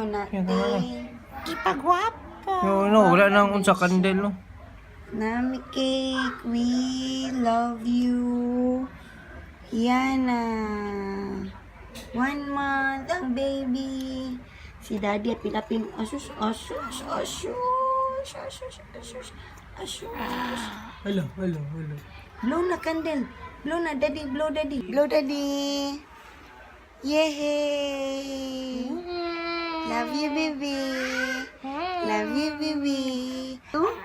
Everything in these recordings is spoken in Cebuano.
mo na, Yan, tama na. te. Ipagwapo. No, no, wala nang unsa candle, no. Nami cake, we love you. Yana. 1 month ang baby. Si daddy at pilapin. Asus, asus, asus, asus, asus, asus. Hello, hello, hello. Blow na candle. Blow na, daddy. Blow, daddy. Blow, daddy. Yay! Love you, baby. Love you, baby. Oh,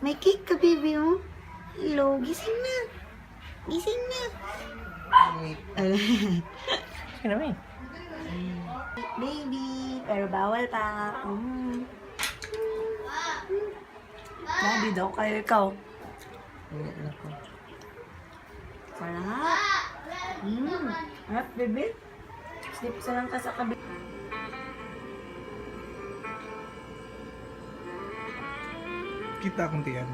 may cake ka, baby, oh. Hello, gising na. Gising na. Sige na, may. Baby, pero bawal pa. Daddy daw kayo ikaw. Sarap. Sarap, baby. Sleep sa lang ka sa kabi. Kita akong tiyan.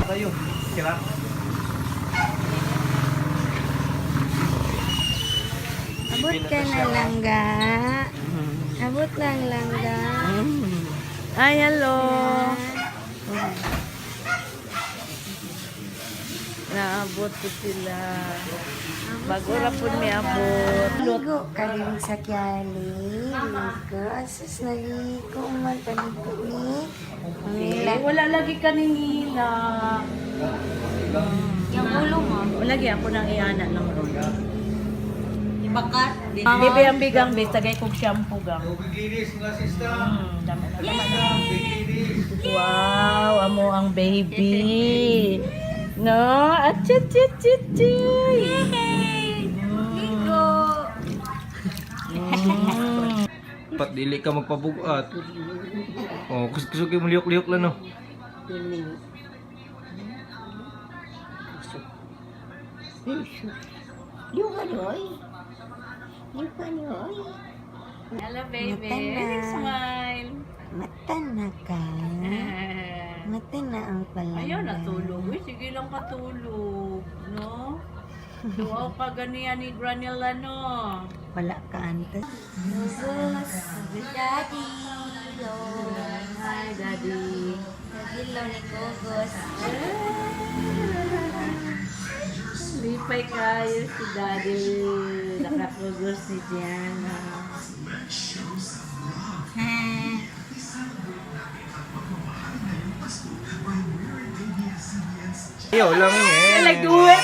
Tayo. Sila. Abot ka na langga. Abot lang langga. Ay, hello. Naabot ko sila. Bago ra po mi abot. Ligo ka rin sa kyali. Ligo. Asus, naligo man. Paligo ni. Eh, wala lagi ka ning hila. Yung ulo mo. Wala lagi ako nang iana ng ron. Ibakat. Bibi ang bigang bis tagay kog shampoo gang. Dama na, dama na. Wow, amo ang baby. No, achut chut chut chut. Ligo. Pat dili ka magpabugat. Oh, kusog mo liyok-liyok lang no. Ligo ni oy. Ligo ni oy. Hello baby. Mata na. Smile. Mata na ka. Mata na ang palangga. Ayaw natulog. Uy, sige lang katulog. No? Duaw ka ganiyan ni Granila, no? Wala ka antes. Lugos. Daddy. Hi, Daddy. Daddy ni Gugos. Lipay kayo si Daddy. Nakakugos si Diana. Ayaw lang eh. Like duet.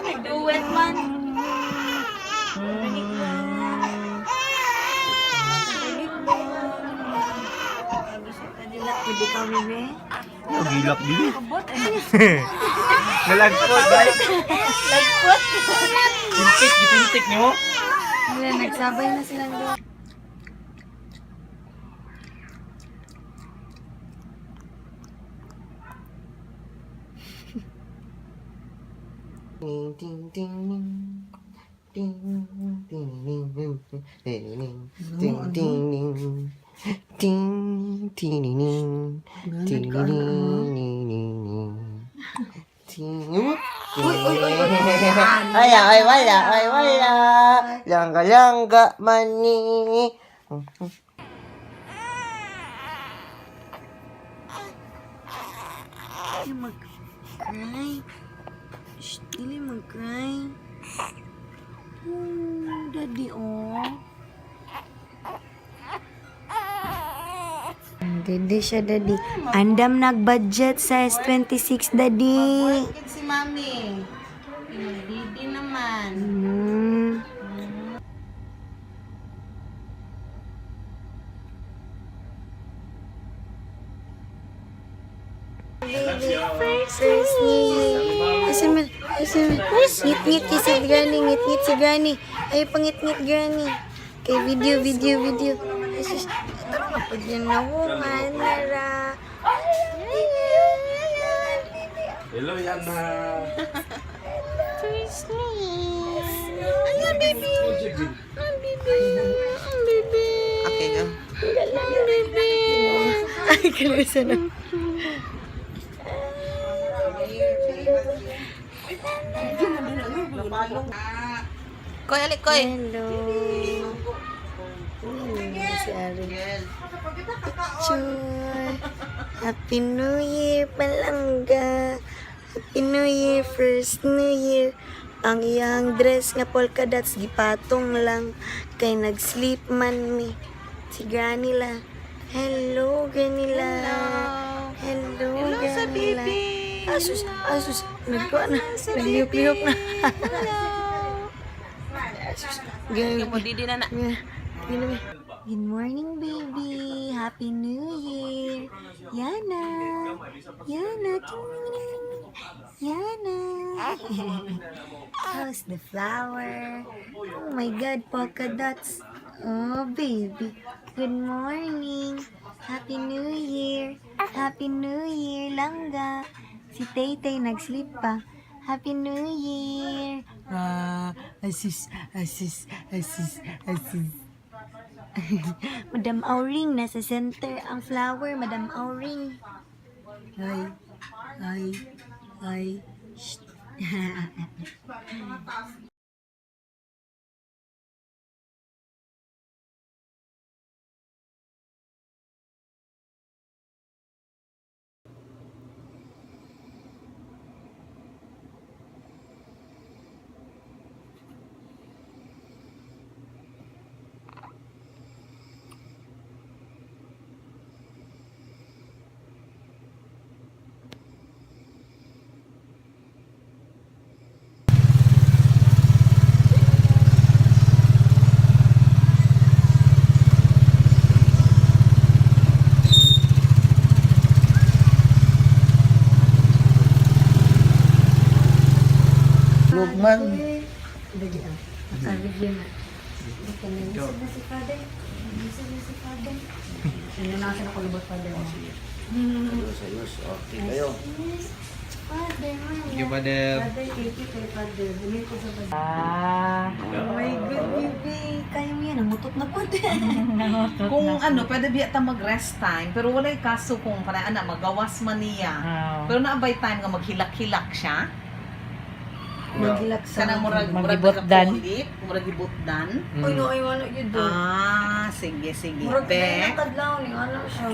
Like duet man. Pwede ka, bebe? Oh, gilak dili. Nalagpot, guys. Lagpot. Pintik, gipintik nimo. Wala, nagsabay na silang dalawa. Ting ting ting ting ting ting ting ting ting ting ting ting ting ting. Uy, uy, uy, uy. Ay, ay, wala, ay, wala. Langga, langga, mani. Dili mag-cry. Shh, dili mag-cry. Oh, daddy, oh. Daddy siya, daddy. Andam nag-budget sa S26, daddy. Si Mami. Didi naman. First ni. Asa man, asa man. Ngit-ngit kay si Granny, ngit-ngit si Granny. Ay, pangit-ngit Granny. Kay video, video, video. Ay, sus. Tara na pag yan na woman, nara. Hello, Yana. First ni. Ano, baby? Ang baby. Ang baby. Okay, go. Ang baby. Ay, kalisa na. Koy, alik, koy. Hello. Hello, si Ari. Picture. Happy New Year, palangga. Happy New Year, first New Year. Ang iyang dress nga polka dots gipatong lang kay nag-sleep man mi. Si Granny la. Hello, Granny la. Hello, Hello sa Granny la. baby. Asus, asus, nagkuha na. Nagliyok-liyok na. Asus, ganyan. Didi na na. Good morning, baby. Happy New Year. Yana. Yana. Yana. How's the flower? Oh my God, polka dots. Oh, baby. Good morning. Happy New Year. Happy New Year, Langga. Si Taytay nag-sleep pa. Happy New Year. Ah, asus, asus, asus, asus. Madam Auring, nasa center ang flower, Madam Auring. Ay, ay, ay. Shh. Lugman. Dali ah. Sabi na. Nalisod na si Father. Nalisod na si Father. Ano na kasi nakulubot, Father? Ayos, ayos. Okay kayo. Yes. Father, man. Thank you, Father. Father, thank you kay Father. Bumili ko sa Father. Ah. Oh my God, baby. Kaya mo yan. Nangutot na po. Kung ano, pwede biya ta mag-rest time, pero walay kaso kung para ana magawas man niya. Pero naabay time nga maghilak-hilak siya. Maghilak sa... Kanang murag murag Magibotdan. nakapulit, murag gibotdan. Uy, no, ay, wala yun doon. Ah, sige sige. Murag Be. na kadlaw ni ano siya.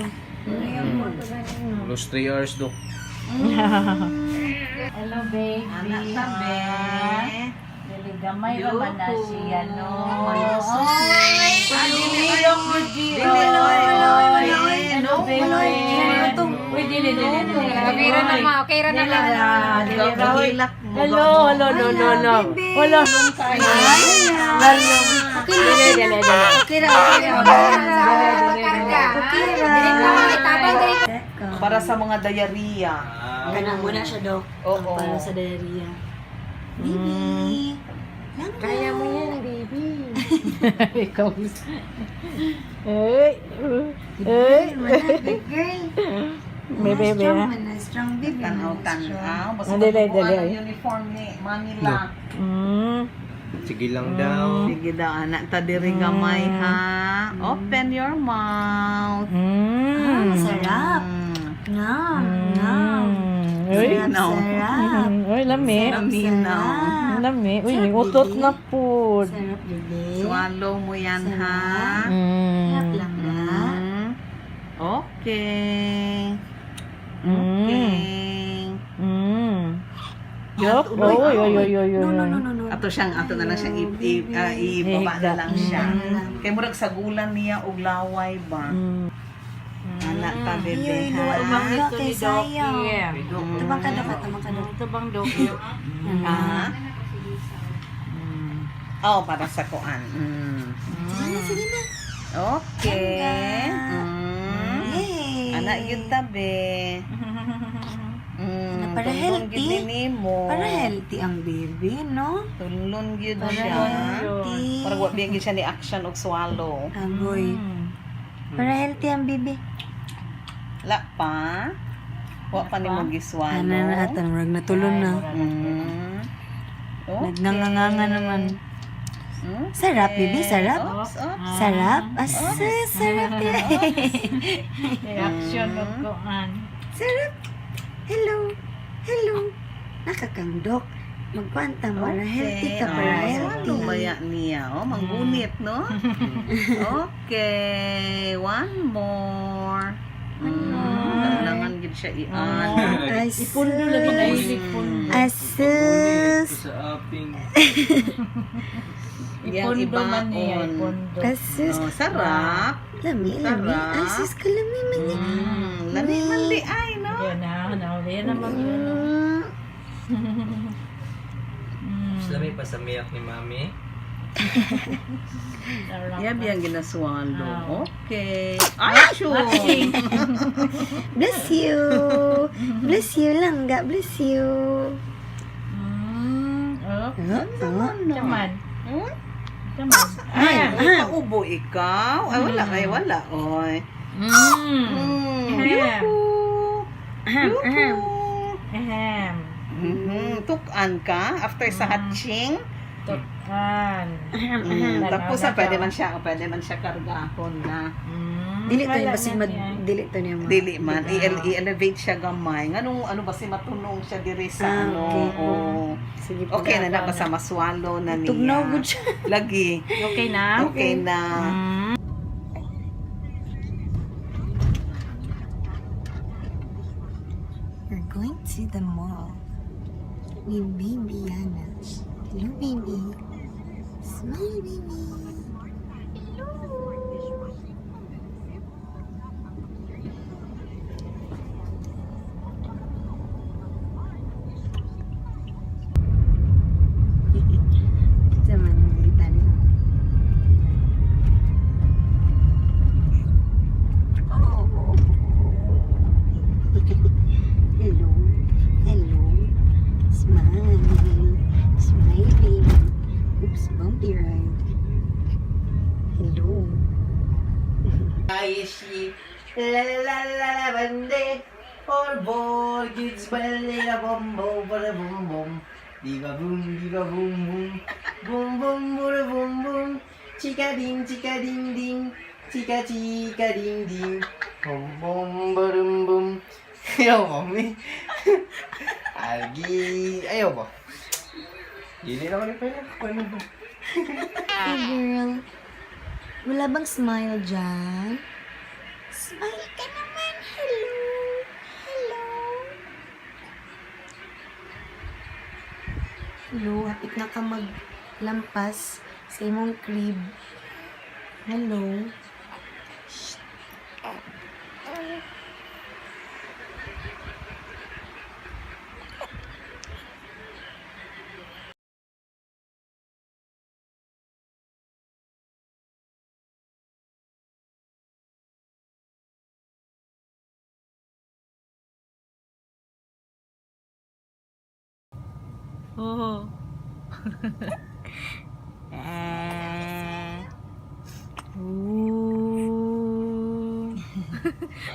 Ano yung mga ganyan, no? Almost 3 hours, Dok. Hello, baby. Ana ta be. Dili gamay ra man na siya, no? Ay, dili Dili, oy. Hello, baby. Uy, dili, dili, dili. Okay ra na ma, okay ra na ma. Dili ra, oy. Maghilak mo. Hello, hello, no, no, no. Wala. Okay Dili, dili, dili. Okay ra, okay ra. Karga. Okay ra. Dili ka tabang dili. Para sa mga diarrhea. Kana muna siya, Dok. Oo. Para sa diarrhea. Baby. Langga. Kaya mo yan, baby. Ikaw. Eh, eh. Mana, big girl. May baby, Strong ha? man na, strong baby. Tanaw tanaw. Basta Dili, mabubuan dili, ang ay. uniform ni Manila. Sige lang daw. Sige daw anak ta diri gamay ha. Open your mouth. Ah, sarap. Ngam, ngam. Uy, Sarap, No. sarap. uy, lami. Naminaw. Sarap. Lami. Uy, may utot na po. Sarap, baby. Swallow mo yan ha. Sarap lang na. Okay. Okay. Yup. Uy, uy, uy, uy, uy. No, no, no, no, no. Ato siyang ato na lang siyang ibaba na lang siya. Kay murag sagulan niya og laway ba. Anak ta bebe Iyoy, ha. luwa langga kay sayang. Tabang ka dapat, tabang ka dapat. Ito bang doki? Ha? Oh, para sa kuan. Sige na, sige na. Okay. Yay! Anak yun tabi. Para Tulon healthy. gyud ni nimo. Para healthy ang baby, no? Tulon gyud Para siya. healthy. Para wa biya gyud siya ni action og swallow. Agoy. Para healthy ang baby. La pa. Wa pa nimo giswallow. Ano na atan, murag natulon na. Okay. Nagnganganga naman. Sarap, baby, sarap. Oops, oops. Sarap. Asa, sarap. Reaction of kuan. Sarap. Hello. Hello. Naka kang dok. Magkwanta mo na healthy ka para Oh, healthy. swallow baya niya. Oh, manggunit, no? Okay, one more. Kailangan gid siya ian. Asus. Ipundo lagi na ipundo. Asus. Sa aping. Yang Ipundo man niya, ibaon. ipundo. Asus. Oh, sarap. Lami, lami. Sarap. Asus, kalami man niya. Lami man di ay, no? Yan na, nahuli naman yun. Lami pa sa miyak ni mami. Sarap. Yabi ang ginaswallow. Okay. Ay, sure. Bless you. Bless you lang, ga. Bless you. Oh. Oh, oh. Taman. Taman. Ay, kaubo ikaw. Ay, wala. Ay, wala. Oy. Ahem. Yuhu. Yuhu. Ahem. Tukan ka after sa hatching. Tukan. Tapos ah, pwede man siya kargahon na. Dili to Wala yung basig na mad niya. dili to niya ma. Dili man i-elevate siya gamay. Nganong ano ba si matunong siya diri sa Ah, ano. okay. Oh. Sige po. Okay na na basta maswallow na niya. Tugnaw gud siya. Lagi. Okay na? Okay na. We're going to the mall with baby Yana. Hello, baby. Smile, baby. Hello. Ito man ang gilitan niya. Oh. Hello. Hello. Smile. Smile, baby. Oops, bumpy ride. Hello. Aishi, la la la la la bande, all ball kids balle la bombo bada boom boom, diva boom diva boom boom, boom boom bada boom boom, chica ding chica ding ding, chica chica ding ding, boom boom bada boom. Ayaw mami. Algi, ayaw ba? Dili na ko ni pala. Ano ba? Hey, girl. Wala bang smile dyan? Smile ka naman. Hello. Hello. Hello. Hapit na ka maglampas sa imong crib. Hello. Oo. Eh. Ooh.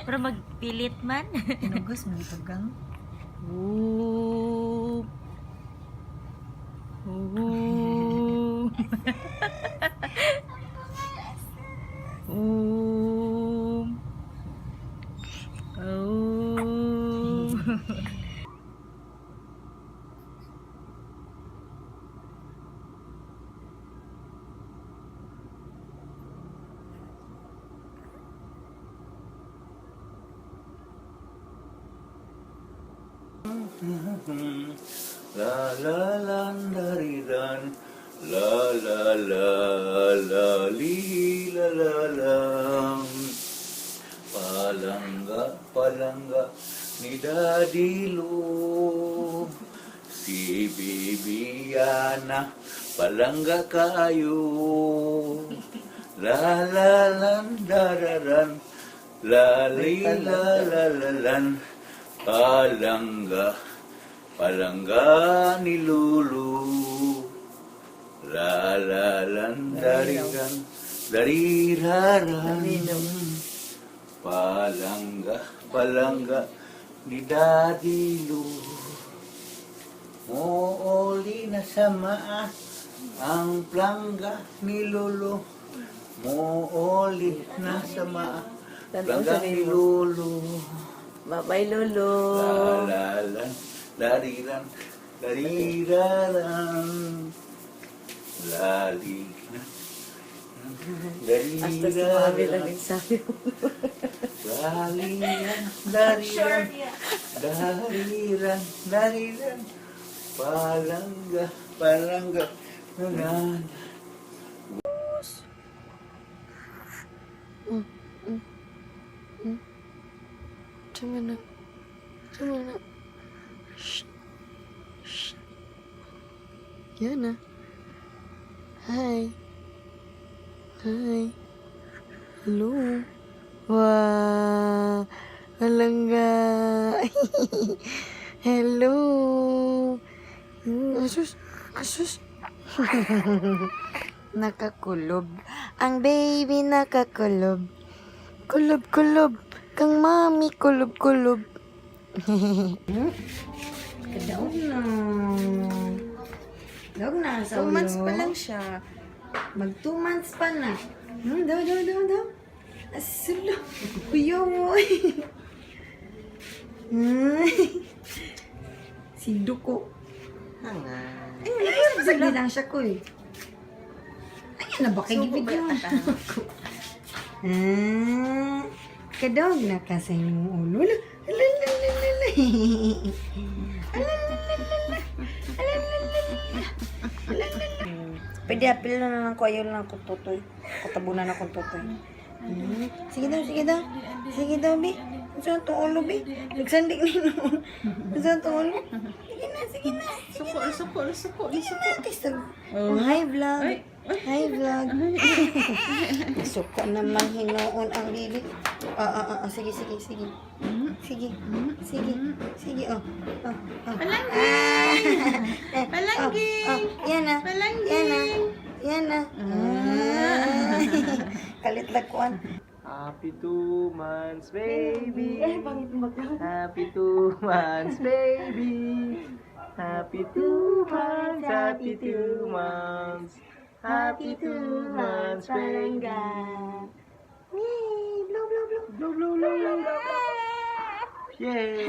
Pero magpilit man. Tinugos mo ito, gang. Ooh. Ooh. Ooh. Ooh. La la la daridan, la la la la li la la la. Palangga, palangga ni Daddy Lu. Si Bibiana, palangga kayo. La la la dararan, la li la la la lan. Palangga, palangga ni Lulu. La la lan dariran, dariraran. Palangga, palangga ni Daddy Lu. Mooli na sa maa ang plangga ni Lulu. Mooli na sa maa plangga ni Lulu. Bye-bye, Lolo. La la la, lariran. Dariraran. Lali na. Hasta si Mami lang Dariraran. nagsabi. Dariran, dariran. Dariran, dariran. Palangga, palangga. Nanan. Tama na. Tama na. Shh. Shh. Yan na. Hi. Hi. Hello. Wow. Alangga. Hello. Asus. Asus. Nakakulob. Ang baby nakakulob. Kulob, kulob. Kang mami, kulob, kulob. Kadaog na. Daog na sa 2 months pa lang siya. Mag 2 months pa na. Daw, daw, daw, daw. Asulo. Kuya mo. Si Duko. Ay, wala. Sagli lang siya ko eh. Ay, na ba kayo video? Ah, kadog na ka sa imong ulo. Ala, ala, ala, ala, ala. Ala, ala, ala, ala. Ala, ala, ala, ala. Ala, ala, ala. Pwede, apil na lang ko. Ayaw lang akong tutoy. Katabunan akong tutoy. Sige daw, sige daw. Sige daw, bi. Saan itong ulo, bi? Nagsandig na noon. Saan itong ulo? Sige na, sige na. Suko, suko, suko, Sige na, tisag. Oh, hi, vlog. Hi, vlog. Suko naman hinuon ang bibi. Ah, ah, ah, ah, sige, sige, sige. Sige, sige, sige, oh. Oh, oh. Palanggi! Palanggi! Oh, yan na. Palanggi! Yan na. Yan na. Ah. Kalit lagkuan. Happy 2 months, baby. Happy 2 months, baby. Happy 2 months, happy 2 months. Happy 2 months, baby. Yay! Blow, blow, blow. Blow, blow, blow, blow. Yay!